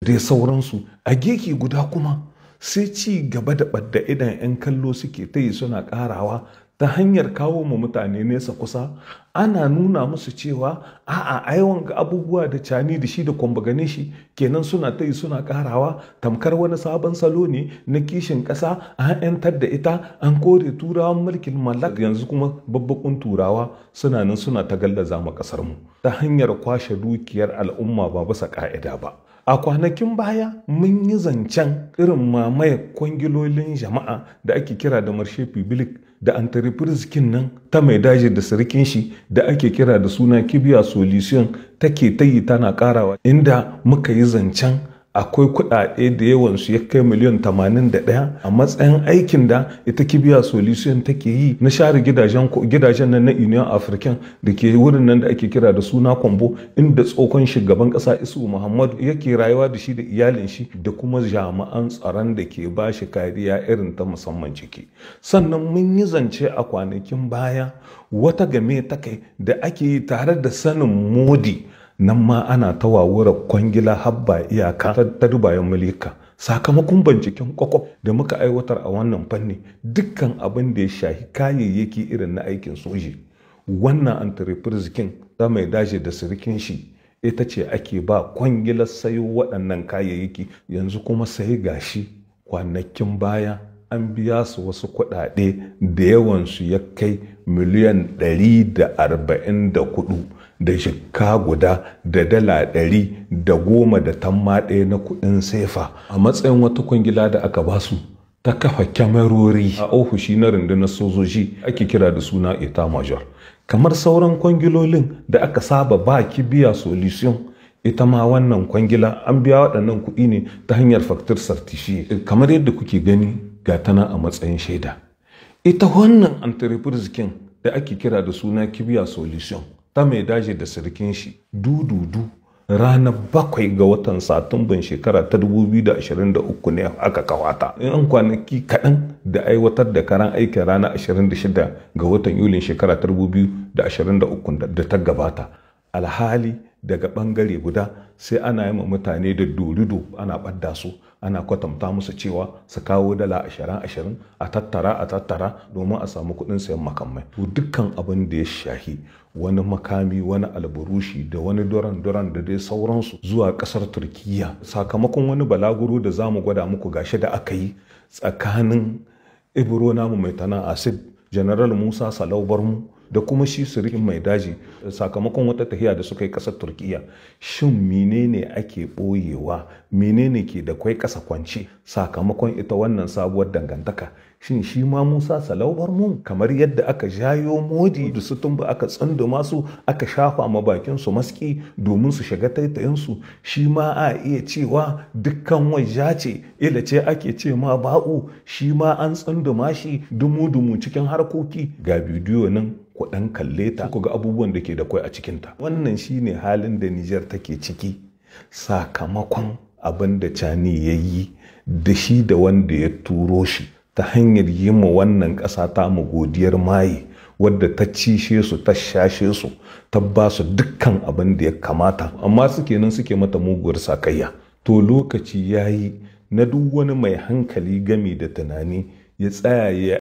Dai sauransu. A gefe guda kuma sai ci gaba da ɓadda idan 'yan kallo suke ta yi suna ƙarawa ta hanyar kawo ma mutane nesa kusa, ana nuna musu cewa a'a, ai wanga abubuwa da Cani da shi da kwambagane shi kenan suna ta yi suna karawa, tamkar wani sabon salo ne na kishin ƙasa, an 'yantar da ita, an kore turawan mulkin mallaka, yanzu kuma babbakun turawa suna nan suna ta gallaza ma ƙasar mu ta hanyar kwashe dukiyar al'umma ba bisa ka'ida ba. A kwanakin baya mun yi zancen irin mamayar kwangilolin jama'a da ake kira da marché public da entreprise nan ta mai daji da sirikin shi da ake kira da suna Kibiya Solution take ta yi tana karawa, inda muka yi zancen akwai kuɗaɗe da yawansu ya kai miliyan 81 a matsayin aikin da ita Kibiya Solution take yi na share gidajen nan na Union African da ke wurin nan da ake kira da suna Kwambo, inda tsohon shugaban ƙasa Isu Muhammadu yake rayuwa da shi da iyalin shi da kuma jami'an tsaron da ke ba shi kariya irin ta musamman ciki. Sannan mun yi zance a kwanakin baya wata game ta kai da ake yi tare da sanin Modi, nan ma ana ta wawura kwangila habba iyaka ta dubayen mulika. Sakamakon binciken kwakwaf da muka aiwatar a wannan fanni, dukkan abin da ya shahi kayayyaki irin na aikin soji, wannan entreprise ta mai daji da sirikin shi ita ce ake ba kwangilar sayo waɗannan kayayyaki. Yanzu kuma sai gashi kwanakin baya an biya su wasu kuɗaɗe da yawansu ya kai miliyan 144 da jikka guda da dala 110 da tamma ɗaya na kuɗin sefa a matsayin wata kwangila da aka basu ta kafa kyamarori a ofishi na rundunar sojoji ake kira da suna État Major. Kamar sauran kwangilolin da aka saba ba Kibiya Solution, ita ma wannan kwangila an biya waɗannan kuɗi ne ta hanyar facture certifiée, kamar yadda kuke gani ga tana a matsayin shaida. Ita wannan entreprise da ake kira da suna Kibiya Solution ta mai daji da sirkin shi, dududu ranar 7 ga watan Satumban shekara ta 2023 ne aka kawata, in an kwanaki kaɗan da aiwatar da karan aikin ranar 26 ga watan Yulin shekara ta 2023 da ta gabata. Alhali daga ɓangare guda sai ana yi ma mutane da dorido, ana ɓadda su, ana kwatanta musu cewa su kawo dala ashirin ashirin, a tattara a tattara domin a samu kuɗin sayan makamai. To, dukkan abin da ya shahi wani makami, wani alburushi da wani doran doran da dai sauransu zuwa ƙasar Turkiyya, sakamakon wani balaguro da za mu gwada muku gashi da aka yi tsakanin Ibro namu mai tana Asid, General Musa Salau Barmu, da kuma shi sirikin mai daji, sakamakon wata tahiya da suka yi ƙasar Turkiya. Shin menene ake ɓoyewa? Menene ke da kwai ƙasa kwance sakamakon ita wannan sabuwar dangantaka? Shin shi ma Musa Salau Barmu, kamar yadda aka jayo Modi da su Tumba, aka tsunduma su, aka shafa ma bakin su maski domin su shiga taitayin su, shi ma a iya cewa dukkan wajja ce ila ce ake ce ma ba'u, shi ma an tsunduma shi dumu-dumu cikin harkoki? Ga bidiyo nan, ku ɗan kalle ta ku ga abubuwan da ke da kwai a cikinta. Wannan shine halin da Nijar take ciki sakamakon abin da Cani ya yi da shi da wanda ya turo shi ta hanyar yi ma wannan ƙasa ta mu godiyar maye, wadda ta cishe su, ta shashe su, ta ba su dukkan abin da ya kamata, amma suke nan suke mata muguwar sakayya. To, lokaci ya yi na duk wani mai hankali gami da tunani ya tsaya ya